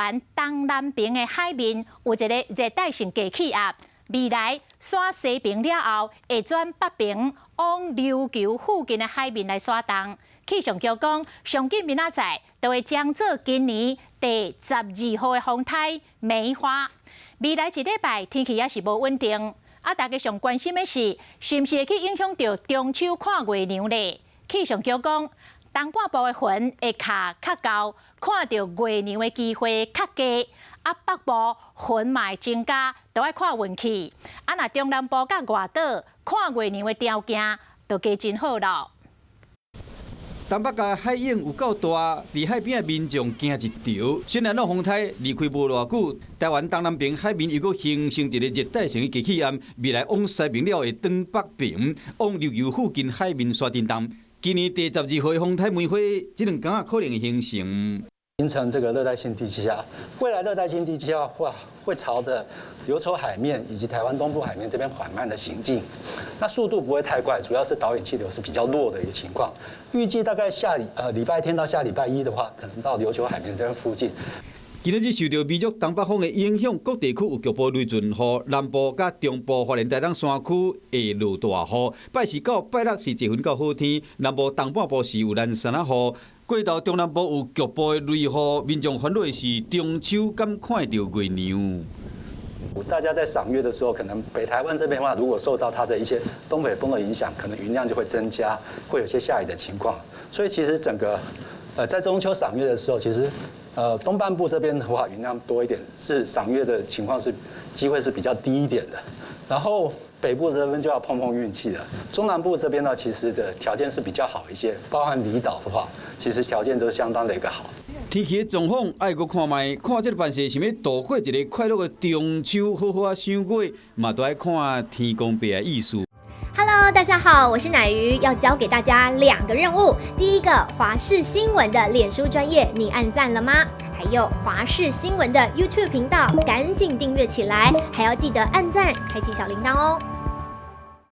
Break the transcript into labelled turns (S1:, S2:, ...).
S1: 灣東南爿的海面有一个熱帶性低氣壓，未來徙西爿了後，會轉北爿往琉球附近的海面來徙動。氣象局講，上緊明仔載就會將做今年第12號的風颱梅花。未來一禮拜天氣也是無穩定，啊，大家上關心的是，是毋是會去影響著中秋看月娘咧？氣象局講，東半部的雲會卡較厚，看著月娘的機會較低。啊，北部雲嘛會增加，都愛看運氣。啊，若中南部佮外島看月娘的條件，就加真好囉。
S2: 東北角海湧有夠大，佇海邊的民眾驚一趒。雖然講風颱離開無偌久，台灣東南爿海面又閣形成一個熱帶性的低氣壓，未來往西爿了會轉北爿，往琉球附近海面徙振動。今年第12號風颱梅花，這兩工仔可能會形成。
S3: 形成這個熱帶性低氣壓，未來熱帶性低氣壓會朝着琉球海面以及台灣東部海面這邊緩慢的行進，那速度不會太快，主要是導引氣流是比較弱的一個情況。預計大概下禮拜天到下禮拜一的話，可能到琉球海面這邊附近。
S2: 今仔日受著微弱東北風的影響，各地區有局部雷陣雨，南部佮中部、花蓮、台東山區會落大雨。拜四到拜六是齊雲到好天，南部東半部是有蘭山仔雨。過頭中南部有局部的雷雨，民眾煩惱的是中秋敢看著月娘。
S3: 大家在賞月的時候，可能北台灣這邊的話，如果受到它的一些東北風的影響，可能雲量就會增加，會有些下雨的情況。所以其實整個，在中秋賞月的時候，其實，東半部這邊的話雲量多一點，是賞月的情況是機會是比較低一點的。然後北部這邊就要碰碰運氣了。中南部這邊呢，其實的條件是比較好一些，包含離島的話，其實條件都相當的一個好。
S2: 天氣的狀況愛閣看覓，看這個辦勢想欲度過一個快樂的中秋，好好仔賞月，嘛都愛看天公伯的意思。
S4: Hello，大家好，我是乃瑜，要交給大家兩個任務。第一個，華視新聞的臉書專頁，你按讚了嗎？還有華視新聞的 YouTube 頻道，趕緊訂閱起來，還要記得按讚，開啟小鈴鐺哦。